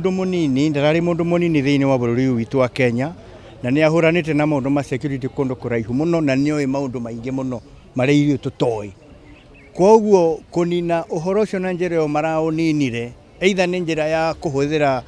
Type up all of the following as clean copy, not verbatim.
Mũndũ mũnini ndararĩ mũndũ mũnini thĩinĩ wa bũrũri ũyũ witũ wa Kenya, na nĩ ahũranĩte na maũndũ ma security kũndũ kũraihu mũno, na nĩ oĩ maũndũ maingĩ mũno marĩa ithuĩ tũtoĩ. Koguo kũnina ũhoro ũcio na njĩra ĩyo maraũninire, either nĩ njĩra ya kũhũthĩra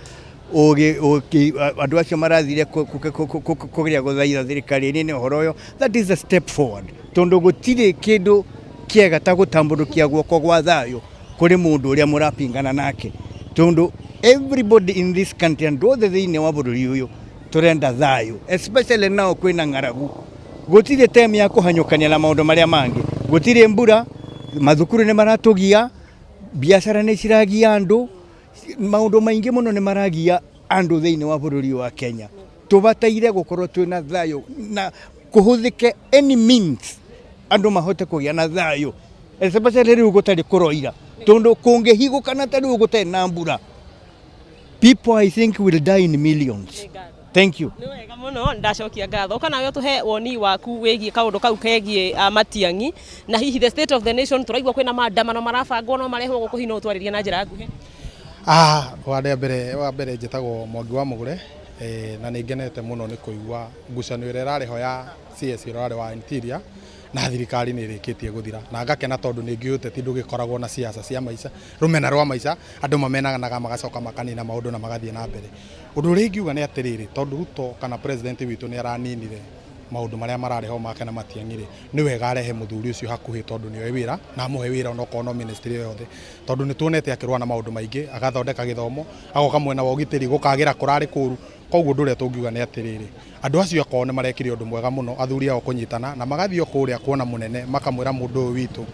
ũgĩ andũ acio marathire kũgeria gũthaitha thirikari ĩnine ũhoro ũyũ, that is a step forward, tondũ gũtirĩ kĩndũ kĩega ta gũtambũrũkia guoko gwa thayũ kũrĩ mũndũ ũrĩa mũrapingana nake, tondũ everybody in this country, andũ othe thĩinĩ wa bũrũri ũyũ, tũrenda thayũ, especially nao kwĩna ng'aragu. Gũtirĩ time ya kũhanyũkania na maũndũ marĩa mangĩ. Gũtirĩ mbura, mathukuru nĩ maratũgia, biacara nĩ ciragia andũ, maũndũ maingĩ mũno nĩ maragia andũ thĩinĩ wa bũrũri wa Kenya. Tũbataire gũkorwo twĩna thayũ na kũhũthĩke any means andũ mahote kũgĩa na thayũ, especially rĩu gũtarĩ kũroira, tondũ kũngĩhigũkana ta rĩu gũtarĩ na mbura, people, I think, will die in millions. Thank you. Nĩ wega mũno, ndacokia ngatho. Ũka nawe ũtũhe woni waku wĩgiĩ kaũndũ kau kegiĩ Matiang'i na hihi the state of the nation. Tũraigua kwĩna maandamano marabangwo no marehwo gũkũ, hihi no ũtwarĩrie na njĩra nguhĩ? Wa mbere njĩtagwo Mwangi wa Mũgũre, na nĩ ngenete mũno nĩ kũigua ngucanio ĩrĩa ĩrarĩ ho ya CS ũrĩa warĩ wa Interior na thirikari nĩ ĩrĩkĩtie gũthira, na ngakena tondũ nĩ ngĩũĩ ũteti ndũgĩkoragwo na siasa cia maica, rũmena rwa maica. Andũ mamenanaga magacoka makanina maũndũ na magathiĩ na mbere. Ũndũ ũrĩa ingiuga nĩ atĩrĩrĩ, tondũ Ruto kana president witũ nĩ araninire maũndũ marĩa mararĩ ho make na Matiang'i rĩ, nĩ wega arehe mũthuri ũcio hakuhĩ, tondũ nĩoĩ wĩra, na amũhe wĩra onokorwo no ministry o yothe, tondũ nĩ tuonete akĩrũa na maũndũ maingĩ, agathondeka gĩthomo, agoka mwena wa ũgitĩri gũkagĩra kũrarĩ kũru. Koguo ũndũ ũrĩa tũngiuga nĩ atĩrĩrĩ, andũ acio akorwo nĩ marekire ũndũ mwega mũno, athuri ao kũnyitana na magathiĩ o kũrĩa kuona mũnene, makamwĩra mũndũ ũyũ witũ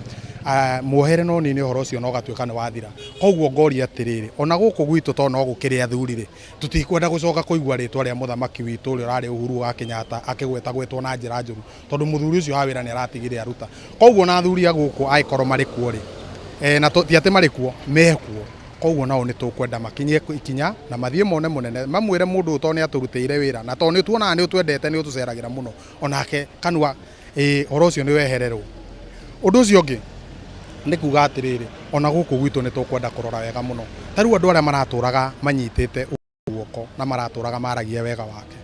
muohere no nini ũhoro ũcio na ũgatuĩka nĩ wathira. Koguo ngoria atĩrĩrĩ, ona gũkũ gwitũ to no gũkĩrĩ athuri rĩ, tũtikwenda gũcoka kũigua rĩtwa rĩa mũthamaki witũ ũrĩa ũrarĩ Uhuru wa Kenyatta akĩgwetagwetwo na njĩra njũru, tondũ mũthuri ũcio wa wĩra nĩ aratigire aruta. Koguo na athuri a gũkũ angĩkorwo marĩ kuo rĩ, na ti atĩ marĩ kuo, mekuo, koguo nao nĩ tũkwenda makinyie ikinya na mathiĩ mone mũnene, mamwĩre mũndũ ũyũ tondũ nĩ atũrutĩire wĩra na tondũ nĩ tuonaga nĩ ũtwendete, nĩ ũtũceragĩra mũno, onake kanua ũhoro ũcio nĩ wehererwo. Ũndũ ũcio ũngĩ nĩ kuga atĩrĩrĩ, ona gũkũ gwitũ nĩ tũkwenda kũrora wega mũno. Ta rĩu andũ arĩa maratũraga manyitĩte guoko na maratũraga maragia wega wake,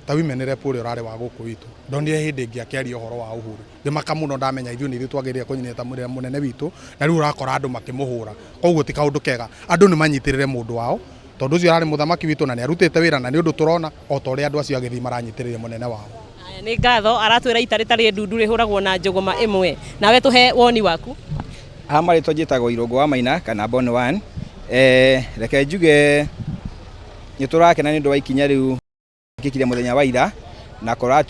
ta women rep ũrĩa ũrarĩ wa gũkũ witũ, ndonire hĩndĩ ĩngĩ akĩaria ũhoro wa Uhuru, ngĩmaka mũno. Ndamenya ithuĩ nĩ ithuĩ twagĩrĩire kũnyita mũnene witũ, na rĩu ũrakora andũ makĩmũhũra. Koguo ti kaũndũ kega, andũ nĩ manyitĩrĩre mũndũ wao, tondũ ũcio ararĩ mũthamaki witũ na nĩ arutĩte wĩra, na nĩ ũndũ tũrona o ta ũrĩa andũ acio agĩthiĩ maranyitĩrĩire mũnene wao. Aya, nĩ ngatho. Aratwĩra ita rĩtarĩ ndundu rĩhũragwo na njũgũma ĩmwe. Nawe tũhe woni waku. Haha marĩtwa njĩtagwo Irũngũ wa Maina kana Bon One. Reke njuge nĩ tũrakena nĩ ũndũ wa ikinya rĩu kĩkire mũthenya wa ira na kũratu.